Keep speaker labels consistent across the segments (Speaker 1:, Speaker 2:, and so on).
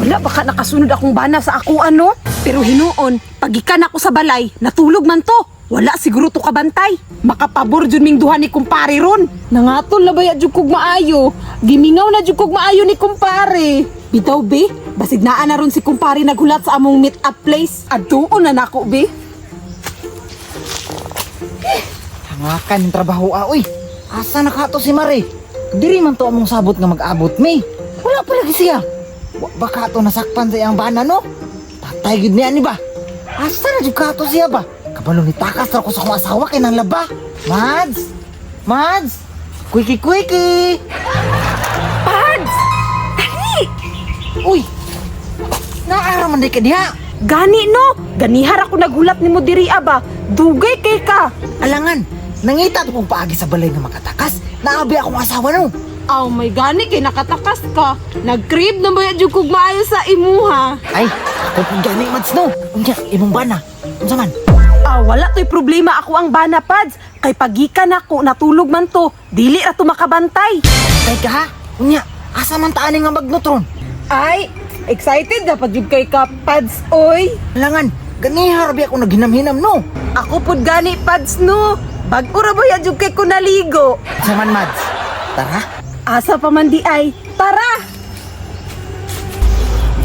Speaker 1: Wala, baka nakasunod akong bana sa ako ano. Pero hinuon, pagikan ako sa balay, natulog man to. Wala siguro to kabantay. Makapabor jud ming duha ni kumpare ron. Nangatol na baya jud kog maayo. Gimingaw na jud kog maayo ni kumpare. Bitaw be, basig naa na ron si kumpare naghulat sa among meet up place. Adtuon na nako be.
Speaker 2: Hangakan yung trabaho ah, uy. Asa na ka to si Mare? Diri man to among sabot nga mag-abot mi. Wala pa lagi siya. Wa ba ka to nasakpan sa iyang bana no? Patay gid niya ni ba? Asa na jud ka to siya ba? Kabalo ni takas ra ko sa akong asawa kay nang laba. Mads! Mads! Quickie quickie!
Speaker 1: Pads! Dali!
Speaker 2: Uy! Naara man di ka diha.
Speaker 1: Gani no, ganihar ako naghulat nimo diri aba. Dugay kay ka.
Speaker 2: Alangan, nangita to kong paagi sa balay nga makatakas. Naabi akong asawa no.
Speaker 1: Aw, may gani kay nakatakas ka. Nag-crave na ba jud kog maayo sa imuha?
Speaker 2: Ay, ako pud gani Mads no. Unya, imong bana. Unsa man?
Speaker 1: Ah, wala to'y problema ako ang bana pads. Kay pagikan ako, natulog man to. Dili ra to makabantay.
Speaker 2: Tay ka ha? Unya, asa man taan nga magnot ron?
Speaker 1: Ay, excited dapat jud kay ka pads oy.
Speaker 2: Langan, ganiha ra ako naghinam-hinam no.
Speaker 1: Ako pud gani pads no. Bag-o ra ba jud kay ko naligo?
Speaker 2: Unsa man Mads? Tara,
Speaker 1: Asa pa man di ay. Tara.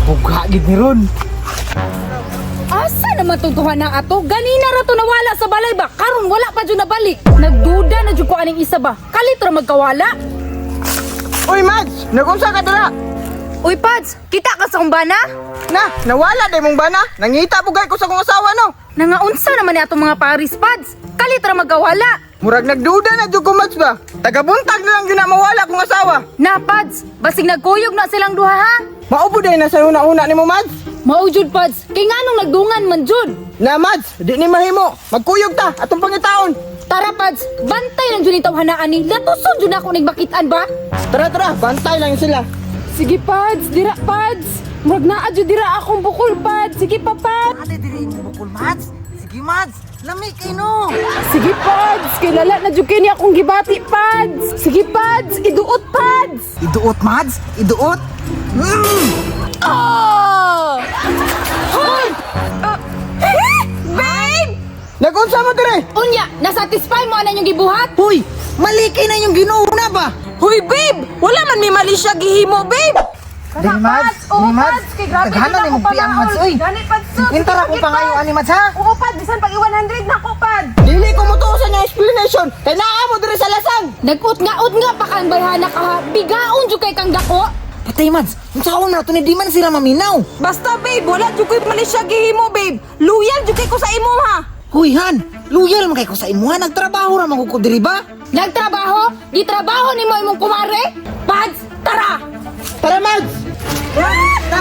Speaker 2: bugha gid ni ron.
Speaker 3: Asa naman tong tuha na ato? Ganina ra to nawala sa balay ba? Karon wala pa jud nabalik. Nagduda na jud ko aning isa ba? Kalit ra magkawala.
Speaker 4: Uy, Mads! Nagunsa ka dira?
Speaker 3: Uy Pads, kita ka sa kumbana?
Speaker 4: Na, nawala day mong bana. Nangita bugay ko sa kong asawa no.
Speaker 3: Nangaunsa naman ni atong mga Paris Pads. Kalit ra magkawala.
Speaker 4: Murag nagduda na jud ko Mads ba. Tagabuntag na lang gyud na mawala kong asawa.
Speaker 3: Na Pads, basig nagkuyog na silang duha ha.
Speaker 4: Maubo day na sa una-una nimo Mads.
Speaker 3: Mao jud Pads, kay nganong nagdungan man jud.
Speaker 4: Na Mads, di ni mahimo. Magkuyog ta atong pangitaon.
Speaker 3: Tara Pads, bantay lang jud ni tawhanaan ni. Latuson jud ako ning bakitaan ba?
Speaker 4: Tara tara, bantay lang sila.
Speaker 1: Sige pads, dira pads. Murag naa jud dira akong bukol pads. Sige pa pads.
Speaker 2: Ate diri imong bukol Mads. Sige Mads, lami kay no.
Speaker 1: Sige pads, kay lala na jud kay ni akong gibati pads. Sige pads, iduot pads.
Speaker 2: Iduot Mads, iduot.
Speaker 1: Oh! Hoy! Eh, babe!
Speaker 4: Nagunsa mo dire?
Speaker 3: Unya, nasatisfy mo ana yung gibuhat?
Speaker 2: Huy, mali kay na yung Ginoo na ba?
Speaker 1: Hoy babe, wala man may mali siya gihimo babe.
Speaker 2: Dili Mads,
Speaker 1: Oo,
Speaker 2: dili Mads.
Speaker 1: Pads, kay grabe
Speaker 2: Taghanan
Speaker 1: jud ako
Speaker 2: imong piyang
Speaker 1: pamaol.
Speaker 2: Mads oy.
Speaker 1: Gani Pads. So,
Speaker 2: Pinta ra
Speaker 1: sige,
Speaker 2: kong pangayo
Speaker 1: Pads.
Speaker 2: ani Mads ha.
Speaker 1: Oo pads, bisan pag i-100 na ko pads.
Speaker 4: Dili ko motuo sa inyong explanation. Kay naa mo dire sa lasang.
Speaker 3: Nag-ut nga pa kang bayhana ka ha. Bigaon jud kay kang dako.
Speaker 2: Patay Mads, unsa na to ni di man sila maminaw.
Speaker 1: Basta babe, wala jud koy mali siya gihimo babe. Loyal jud kay ko sa imo ha.
Speaker 2: Huy han, loyal man kay ko sa imuha, nagtrabaho ra man ko ko diri ba?
Speaker 3: Nagtrabaho? Gitrabaho nimo imong kumare? Pads, tara!
Speaker 4: Tara Mads.
Speaker 1: Ah!